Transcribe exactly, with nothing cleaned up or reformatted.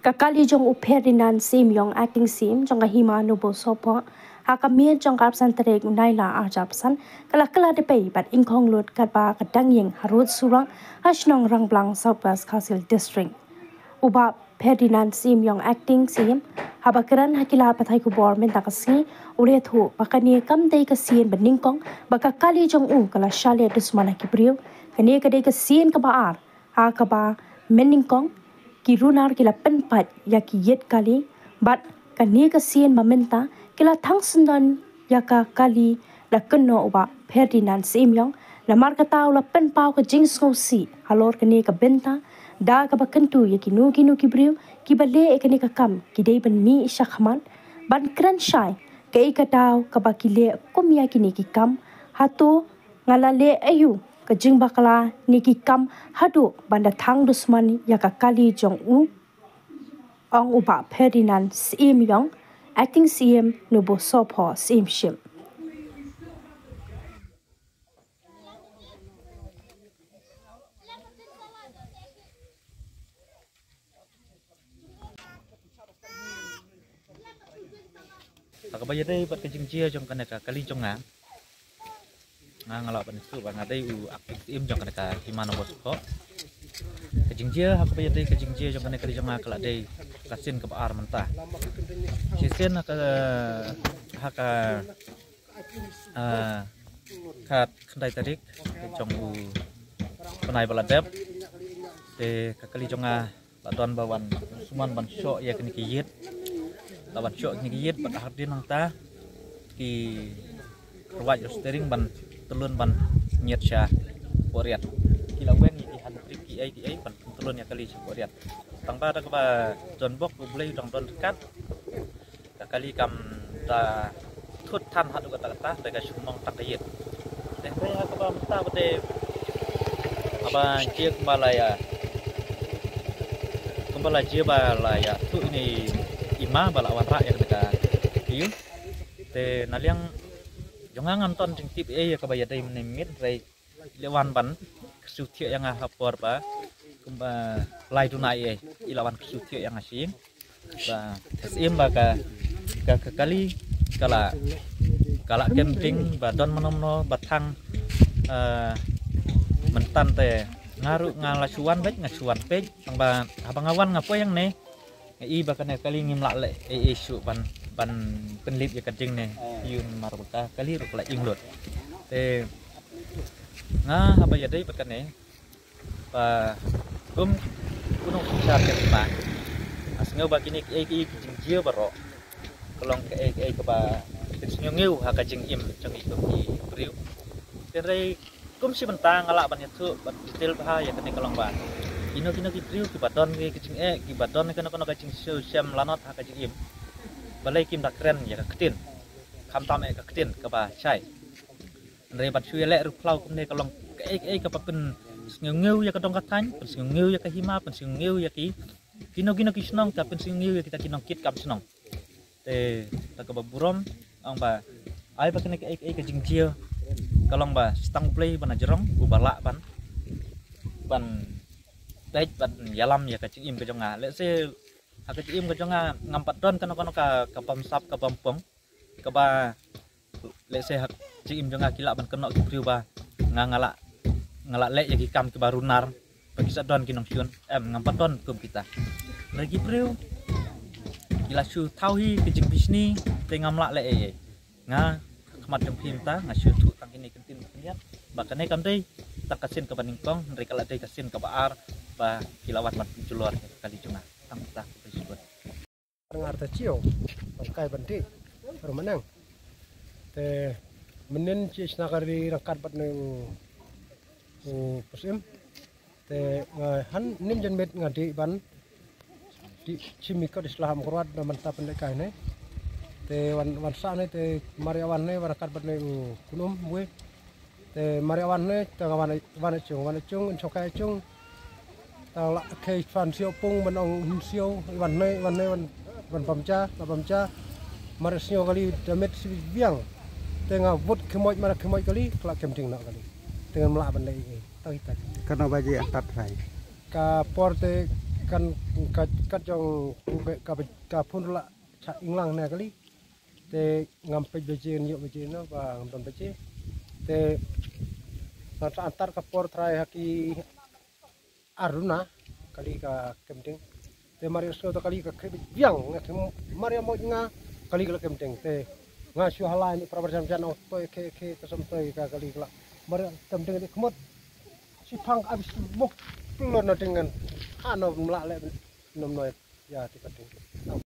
Ka kali jong u Ferdinand Syiemiong, acting Syiem jong ka Hima Nobosopo, ha ka miet jong ka arphew san tarik u Nailar arhajar arphew san, ka la kylla dpei bad nyngkong lut katba ka dang ïeng harud surok ha shnong Rangblang, South West Khasi Hills District. U Bah Ferdinand Syiemiong, acting Syiem, haba kren ha ki lad pathai khubor mynta ka sngi, u la ïathuh ba kane kam dei ka sien ba nyngkong ba ka kali jong u ka la shah leh dusmon ha ki briew. Kane ka dei ka sien kaba ar ha kaba mynnyngkong ki runar ki la pynpait ïa ki ïit kali, bad kane ka sien ba mynta ki la thang syndon ïa ka kali, la kynnoh u Bah Ferdinand Syiemiong. Namar kata u la pynpaw ka jingsngewsih halor kane ka bynta da kaba kyntu ïa kino kino ki briew kiba leh ïa kane ka kam, ki dei ban mih shakhmat ban kren shai kaei ka daw kaba ki leh kum ïa kine ki kam. Hato nga la leh aïu ka jingbakla ne ki kam haduh ban da thang dusmon ïa ka kali jong u? Ong u Bah Ferdinand Syiemiong, acting Syiem Nobosopo Syiemship. Ha kaba ïadei bad ka jingjia jong kane ka kali jong nga, nga, nga lah ban ïathuh ba nga dei u acting Syiem jong kane ka Hima Nobosopo. Ka jingjia, ha kaba ïadei ka jingjia jong kane ka kali jong nga, ka la dei ka sien kaba ar mynta. Shisien ha ka, ha ka, ah, khatkhyndai tarik jong u bnai ba la dep, te ka kali jong nga la don ba wan sumon ban shoh ïa kine ki ïit. La wan shoh kine ki ïit bad hadien nangta ki rwai ïa u steering ban tyllun ban ñiat sha poh riat. Ki la weng ïa ki hand brake ki ei ki ei ban tyllun ïa kali sha poh riat. Tang ba da kaba don bok U Blei u dang don ryngkat, ka kali kam da thut than haduh katta katta da ka shu mong tang ka ïit. Te hynrei ha kaba mynta ba dei haba jia kumba la ïa, kumba la jia ba la ïathuh ïa ine i ma ba la wanrah ïa kane ka ïing. Te na liang jong nga ngam ton jingtip ei ïa kaba ïadei mynne mynmiet, hynrei i la wan ban kyrsiew thiah ïa nga ha por ba kumba lai duna ei ei, i la wan kyrsiew thiah ïa nga shisien. Ba te shisien ba ka, ka, ka kali ka la, ka la kem ding ba don mano mano ba thang, eh, mynta te nga ruh nga la shu wan beit, nga shu wan peit. Tang ba haba nga wan nga poi hangne, nga i ba kane ka kali ngim lah leh ei ei shuh ban, ban pynlip ïa ka jingne. Ïa namar ba ka kali ruh ka la ïeng lut. Te nga haba ïadei bad kane, ba kum u nongsynshar ka Hima, nga sngew ba kine kiei kiei ki jingjia baroh ka long kaei kaei kaba pynsngewngew ha ka jingim jong ngi kum ki briew. Hynrei kum shi bynta nga lah ban ïathuh bad detail bha ïa kane ka long ba kino kino ki briew kiba don ki, ki jingeh, kiba don kano kano ka jingshem lanot ha ka jingim, balei kim da kren ïa ka ktien, khamtam eh ka ktien kaba shai. Hynrei ban shu ïaleh ruh phlaw kumne ka long kaei kaei kaba pynsngewngew ïa ka dong ka thaiñ, pynsngewngew ïa ka Hima, pynsngewngew ïa ki kino kino ki shnong, ka pynsngewngew ïa kita ki nongkit kam shnong. Te da kaba burom ong ba ai ba kane kaei kaei ka jingjia ka long ba shi tang U Blei ba na jrong uba lah ban, ban peit ban ïalam ïa ka jingim ka jong nga. Lehse ha ka jingim ka jong nga ngam pat don kano kano ka, ka bamsap ka bampong kaba lehse ha ka jingim jong nga ki lah ban kynnoh ki briew ba nga, nga lah, nga lah leh ïa ki kam kiba runar ba ki sa don ki nongshun. Em, ngam pat don kum kita. Hynrei ki briew ki la shu thaw hi ka jingbishni te ngam lah leh ei ei. Nga ha khmat jong phi mynta nga shu ïathuh tang kine ki ktien ki ktien ba kane kam dei tang ka sien kaba nyngkong, hynrei ka la dei ka sien kaba ar ba ki la wan ban pynjulor ïa ka kali jong nga. Tang mynta ka sien. Ngar ta chiaw ban kai ban dih ruh ma nang. Te mynnin chi shna ka ri ryngkat bad ne u, u Pusim. Te nga han nim jan met nga dih ban dih chim i kot i sla ham kruat na ban ta pynleh kai ne. Te wan, wan sa ne te mar ïa wan ne wan ryngkat bad ne u Kunum we. Te mar ïa wan ne te nga wan, wan chung, wan chung, in chokai chung. Tang la khei fan siaw pung ban ong hun siaw, i wan ne, i wan ne, wan, wan bam ja, la bam ja. Mar ïa sngew kali da met si biang. Te nga vut khmoit mar khmoit kali, kla kem ding na kali. Te ngam lah ban leh ei ei. Tang ita. Kano baje an tat phai? Ka por te Kan ka kat jong ka ka phun la cha inglang ne kali. Te ngam pej beje nyo beje no ba ngam don beje. Te na ta antar ka por trai ha ki aruna kali ka kemding. Te mari so to kali ka khe biang nga khem mari mo nga kali ka kemding. Te nga shu halai ni prabar jam jan ong toi khe khe ka som toi ka kali ka la mari kemding ni khmot. Si phang abis bok plon na ding ngan ha no mla le nom noi ya ti ka ding. Nang